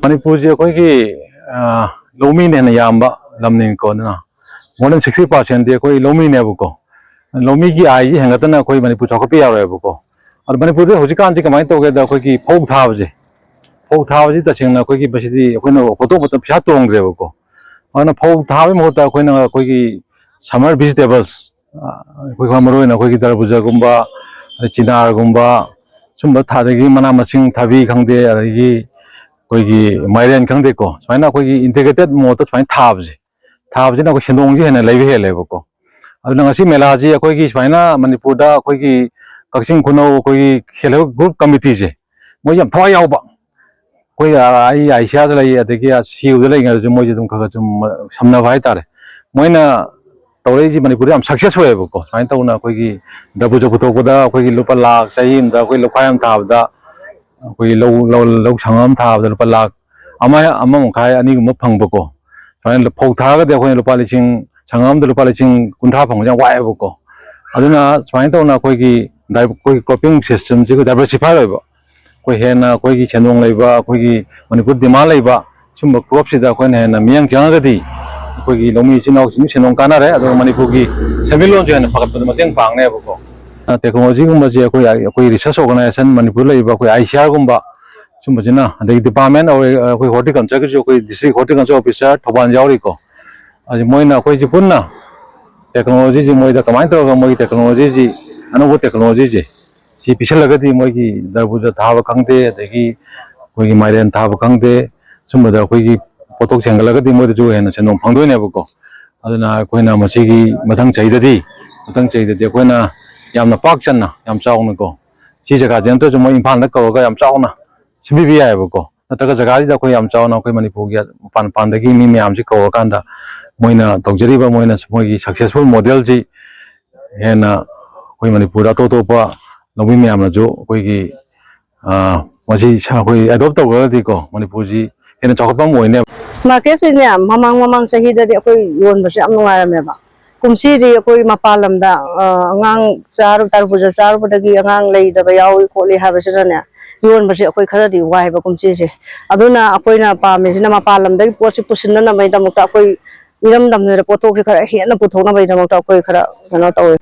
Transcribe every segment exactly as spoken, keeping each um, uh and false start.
ꯃꯅꯤꯄꯨꯔꯁꯦ ꯑꯩꯈꯣꯏꯒꯤ ꯂꯧꯃꯤꯅ ꯍꯦꯟꯅ ꯌꯥꯝꯕ ꯂꯝꯅꯤꯀꯣ꯫ ꯑꯗꯨꯅ more than sixty percent T ꯑꯩꯈꯣꯏ ꯂꯧꯃꯤꯅꯦꯕꯀꯣ꯫ ꯂꯧꯃꯤꯒꯤ ꯑꯥꯏꯁꯤ ꯍꯦꯟꯒꯠꯇꯅ ꯑꯩꯈꯣꯏ ꯃꯅꯤꯄꯨꯔ ꯆꯥꯎꯈꯠꯄ ꯌꯥꯔꯣꯏꯕꯀꯣ꯫ ꯑꯗꯣ ꯃꯅꯤꯄꯨꯔꯗ ꯍꯧꯖꯤꯛꯀꯥꯟꯁꯤ ꯀꯃꯥꯏꯅ ꯇꯧꯒꯦꯗ, ꯑꯩꯈꯣꯏꯒꯤ ꯐꯧ ꯊꯥꯕꯁꯦ, ꯐꯧ ꯊꯥꯕꯁꯤ ꯇꯁꯦꯡꯅ ꯑꯩꯈꯣꯏꯒꯤ ꯃꯁꯤꯗꯤ ꯑꯩꯈꯣꯏꯅ ꯄꯣꯠꯊꯣꯛ ꯃꯇꯝ ꯄꯩꯁꯥ ꯇꯣꯡꯗ꯭ꯔꯦꯕꯀꯣ꯫ ꯑꯗꯨꯅ ꯐꯧ ꯊꯥꯕꯒꯤ ꯃꯍꯨꯠꯇ ꯑꯩꯈꯣꯏꯅ ꯑꯩꯈꯣꯏꯒꯤ summer vegetables, ꯑꯩꯈꯣꯏ ꯃꯔꯨ ꯑꯣꯏꯅ ꯑꯩꯈꯣꯏꯒꯤ ꯇꯔꯕꯨꯖꯒꯨꯝꯕ, ꯑꯗꯩ ꯆꯤꯅꯥꯔꯒꯨꯝꯕ, ꯁꯨꯝꯕ ꯊꯥꯗꯒꯤ ꯃꯅꯥ ꯃꯁꯤꯡ, ꯊꯕꯤ ꯈꯪꯗꯦ, ꯑꯗꯒꯤ ꯑꯩꯈꯣꯏꯒꯤ ꯃꯥꯏꯔꯦꯟ ꯈꯪꯗꯦꯀꯣ, ꯁꯨꯃꯥꯏꯅ ꯑꯩꯈꯣꯏꯒꯤ integrated mode ꯇ ꯁꯨꯃꯥꯏꯅ ꯊꯥꯕꯁꯦ, ꯊꯥꯕꯁꯤꯅ ꯑꯩꯈꯣꯏ ꯁꯦꯟꯗꯣꯡꯁꯦ ꯍꯦꯟꯅ ꯂꯩꯕ ꯍꯦꯜꯂꯦꯕꯀꯣ꯫ ꯑꯗꯨꯅ ꯉꯁꯤ ꯃꯦꯂꯥꯁꯤ ꯑꯩꯈꯣꯏꯒꯤ ꯁꯨꯃꯥꯏꯅ ꯃꯅꯤꯄꯨꯔꯗ ꯑꯩꯈꯣꯏꯒꯤ ꯀꯛꯆꯤꯡ ꯈꯨꯅꯧ ꯑꯩꯈꯣꯏꯒꯤ self help group committee ꯁꯦ, ꯃꯣꯏ ꯌꯥꯝ ꯊꯋꯥꯏ ꯌꯥꯎꯕ꯫ ꯑꯩꯈꯣꯏ, ꯑ, ꯑꯩ ꯑꯥꯏꯁꯤꯌꯥꯗ ꯂꯩ, ꯑꯗꯒꯤ ꯁꯤꯌꯨꯗ ꯂꯩꯔꯤꯉꯩꯗꯁꯨ ꯃꯣꯏꯁꯦ ꯑꯗꯨꯝ ꯈꯔ ꯈꯔ ꯁꯨꯝ ꯁꯝꯅꯕ ꯍꯥꯏꯇꯥꯔꯦ꯫ ꯃꯣꯏꯅ ꯇꯧꯔꯛꯏꯁꯤ ꯃꯅꯤꯄꯨꯔꯗ ꯌꯥꯝ success ꯑꯣꯏꯌꯦꯕꯀꯣ꯫ ꯁꯨꯃꯥꯏꯅ ꯇꯧꯅ ꯑꯩꯈꯣꯏꯒꯤ ꯗꯔꯕꯨꯖ ꯄꯨꯊꯣꯛꯄꯗ ꯑꯩꯈꯣꯏꯒꯤ ꯂꯨꯄꯥ ꯂꯥꯈ, ꯆꯍꯤ ꯑꯃꯗ ꯑꯩꯈꯣꯏ ꯂꯧꯈꯥꯏ ꯑꯃ ꯊꯥꯕꯗ, ꯑꯩꯈꯣꯏꯒꯤ ꯂꯧ, ꯂꯧ, ꯂꯧ ꯁꯪꯉꯝ ꯑꯃ ꯊꯥꯕꯗ ꯂꯨꯄꯥ ꯂꯥꯈ ꯑꯃ, ꯑꯃ ꯃꯈꯥꯏ, ꯑꯅꯤꯒꯨꯝꯕ ꯐꯪꯕꯀꯣ꯫ ꯁꯨꯃꯥꯏꯅ ꯐꯧ ꯊꯥꯔꯒꯗꯤ ꯑꯩꯈꯣꯏꯅ ꯂꯨꯄꯥ ꯂꯤꯁꯤꯡ, ꯁꯪꯉꯝ ꯑꯃꯗ ꯂꯨꯄꯥ ꯂꯤꯁꯤꯡ ꯀꯨꯟꯊ꯭ꯔꯥ ꯐꯪꯕꯁꯦ ꯌꯥꯝ ꯋꯥꯏꯑꯦꯕꯀꯣ꯫ ꯑꯗꯨꯅ ꯁꯨꯃꯥꯏꯅ ꯇꯧꯅ ꯑꯩꯈꯣꯏꯒꯤ ꯗꯥꯏ-, ꯑꯩꯈꯣꯏꯒꯤ cropping system ꯁꯤ ꯑꯩꯈꯣꯏ diversify ꯑꯣꯏꯕ, ꯑꯩꯈꯣꯏ ꯍꯦꯟꯅ ꯑꯩꯈꯣꯏꯒꯤ ꯁꯦꯟꯗꯣꯡ ꯂꯩꯕ, ꯑꯩꯈꯣꯏꯒꯤ ꯃꯅꯤꯄꯨꯔ demand ꯂꯩꯕ ꯁꯨꯝꯕ crop ꯁꯤꯗ ꯑꯩꯈꯣꯏꯅ ꯍꯦꯟꯅ ꯃꯤꯠꯌꯦꯡ ꯆꯪꯉꯒꯗꯤ ꯑꯩꯈꯣꯏꯒꯤ ꯂꯧꯃꯤ ꯏꯆꯤꯟ ꯏꯅꯥꯎꯁꯤꯡ ꯁꯦꯟꯗꯣꯡ ꯀꯥꯟꯅꯔꯦ, ꯑꯗꯨꯒ ꯃꯅꯤꯄꯨꯔꯒꯤ ꯁꯦꯟꯃꯤꯠꯂꯣꯟꯁꯨ ꯍꯦꯟꯅ ꯐꯒꯠꯄꯗ ꯃꯇꯦꯡ ꯄꯥꯡꯅꯦꯕꯀꯣ꯫ ꯑ, technology ꯒꯨꯝꯕꯁꯦ ꯑꯩꯈꯣꯏ, ꯑꯩꯈꯣꯏ research organisation ꯃꯅꯤꯄꯨꯔꯗ ꯂꯩꯔꯤꯕ ꯑꯩꯈꯣꯏ ꯑꯥꯏꯁꯤꯌꯥꯔꯒꯨꯝꯕ ꯁꯨꯝꯕꯁꯤꯅ, ꯑꯗꯒꯤ department ꯑꯣꯏ-, ꯑꯩꯈꯣꯏ horticulture ꯒꯤꯁꯨ ꯑꯩꯈꯣꯏ district horticulture officer ꯊꯧꯕꯥꯜ ꯌꯥꯎꯔꯤꯀꯣ꯫ ꯑꯗꯨ ꯃꯣꯏꯅ ꯑꯩꯈꯣꯏꯁꯤ ꯄꯨꯟꯅ technology ꯁꯤ ꯃꯣꯏꯗ ꯀꯃꯥꯏꯅ ꯇꯧꯔꯒ ꯃꯣꯏꯒꯤ technology ꯁꯤ, ꯑꯅꯧꯕ technology ꯁꯦ ꯁꯤ ꯄꯤꯁꯜꯂꯒꯗꯤ ꯃꯣꯏꯒꯤ ꯗꯔꯕꯨꯖ ꯊꯥꯕ ꯈꯪꯗꯦ, ꯑꯗꯒꯤ ꯑꯩꯈꯣꯏꯒꯤ ꯃꯥꯏꯔꯦꯟ ꯊꯥꯕ ꯈꯪꯗꯦ, ꯁꯨꯝꯕꯗ ꯑꯩꯈꯣꯏꯒꯤ ꯄꯣꯠꯊꯣꯛ ꯍꯦꯟꯒꯠꯂꯒꯗꯤ ꯃꯣꯏꯗꯁꯨ ꯍꯦꯟꯅ ꯁꯦꯟꯗꯣꯡ ꯐꯪꯗꯣꯏꯅꯦꯕꯀꯣ꯫ ꯑꯗꯨꯅ ꯑꯩꯈꯣꯏꯅ ꯃꯁꯤꯒꯤ ꯃꯊꯪ ꯆꯍꯤꯗꯗꯤ, ꯃꯊꯪ ꯆꯍꯤꯗꯗꯤ ꯑꯩꯈꯣꯏꯅ ꯌꯥꯝꯅ ꯄꯥꯛ ꯆꯟꯅ, ꯌꯥꯝ ꯆꯥꯎꯅꯀꯣ, ꯁꯤ ꯖꯒꯥꯁꯦ ꯅꯠꯇ꯭ꯔꯁꯨ ꯃꯣꯏ ꯏꯝꯐꯥꯜꯗ ꯀꯧꯔꯒ ꯌꯥꯝ ꯆꯥꯎꯅ ꯁꯤꯟꯕꯤꯕ ꯌꯥꯏꯑꯕꯀꯣ꯫ ꯅꯠꯇ꯭ꯔꯒ ꯖꯒꯥꯁꯤꯗ ꯑꯩꯈꯣꯏ ꯌꯥꯝ ꯆꯥꯎꯅ ꯑꯩꯈꯣꯏ ꯃꯅꯤꯄꯨꯔꯒꯤ ꯃꯄꯥꯟ ꯃꯄꯥꯟꯗꯒꯤ ꯃꯤ ꯃꯌꯥꯝꯁꯤ ꯀꯧꯔꯀꯥꯟꯗ ꯃꯣꯏꯅ ꯇꯧꯖꯔꯤꯕ, ꯃꯣꯏꯅ ꯃꯣꯏꯒꯤ successful model ꯁꯤ ꯍꯦꯟꯅ ꯑꯩꯈꯣꯏ ꯃꯅꯤꯄꯨꯔꯗ ꯑꯇꯣꯞ ꯑꯇꯣꯞꯄ ꯂꯧꯃꯤ ꯃꯌꯥꯝꯅꯁꯨ ꯑꯩꯈꯣꯏꯒꯤ, ꯑ, ꯃꯁꯤ ꯁ-, ꯑꯩꯈꯣꯏ adopt ꯇꯧꯈ꯭ꯔꯒꯗꯤꯀꯣ, ꯃꯅꯤꯄꯨꯔꯁꯤ ꯍꯦꯟꯅ ꯆꯥꯎꯈꯠꯄ ꯑꯃ ꯑꯣꯏꯅꯦꯕ꯫ ꯃꯥꯔꯀꯦꯠꯁꯤꯅꯦ, ꯃꯃꯥꯡ ꯃꯃꯥꯡ ꯆꯍꯤꯗꯗꯤ ꯑꯩꯈꯣꯏ ꯌꯣꯟꯕꯁꯦ ꯌꯥꯝ ꯅꯨꯡꯉꯥꯏꯔꯝꯃꯦꯕ꯫ ꯀꯨꯝꯁꯤꯗꯤ ꯑꯩꯈꯣꯏ ꯃꯄꯥꯟ ꯂꯝꯗ, ꯑ, ꯑꯉꯥꯡ ꯆꯥꯔꯨ-, ꯇꯔꯕꯨꯖ ꯆꯥꯔꯨꯕꯗꯒꯤ ꯑꯉꯥꯡ ꯂꯩꯗꯕ ꯌꯥꯎꯏ ꯈꯣꯠꯂꯤ ꯍꯥꯏꯕꯁꯤꯅꯅꯦ, ꯌꯣꯟꯕꯁꯦ ꯑꯩꯈꯣꯏ ꯈꯔꯗꯤ ꯋꯥꯏꯕ ꯀꯨꯝꯁꯤꯁꯦ꯫ ꯑꯗꯨꯅ ꯑꯩꯈꯣꯏꯅ ꯄꯥꯝꯃꯤꯁꯤꯅ ꯃꯄꯥꯟ ꯂꯝꯗꯒꯤ ꯄꯣꯠꯁꯤ ꯄꯨꯁꯤꯟꯅꯅꯕꯒꯤꯗꯃꯛꯇ ꯑꯩꯈꯣꯏ ꯏꯔꯝꯗꯝꯁꯤꯗ ꯄꯣꯠꯊꯣꯛꯁꯤ ꯈꯔ ꯍꯦꯟꯅ ꯄꯨꯊꯣꯛꯅꯕꯒꯤꯗꯃꯛꯇ ꯑꯩꯈꯣꯏ ꯈꯔ ꯀꯩꯅꯣ ꯇꯧꯋꯦ꯫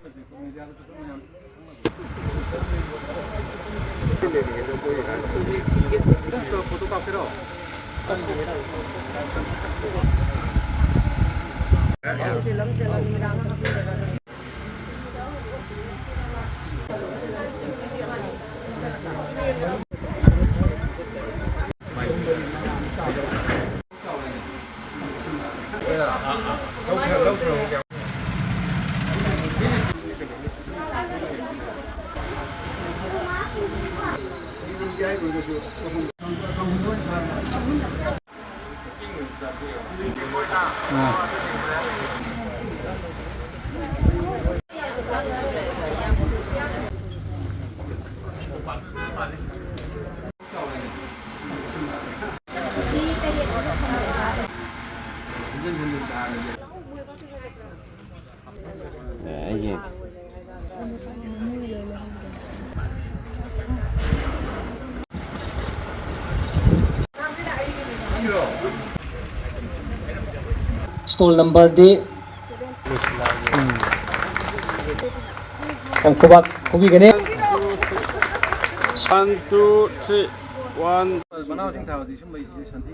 Stall number ꯗꯤ, ꯎꯝ, ꯌꯥꯝ ꯈꯨꯕꯥꯛ ꯈꯨꯕꯤꯒꯅꯤ꯫ One, two, three, one. ꯃꯅꯥ ꯃꯁꯤꯡ ꯊꯥꯕꯗꯤ ꯁꯨꯝ ꯂꯩ, ꯁꯟꯊꯤ꯫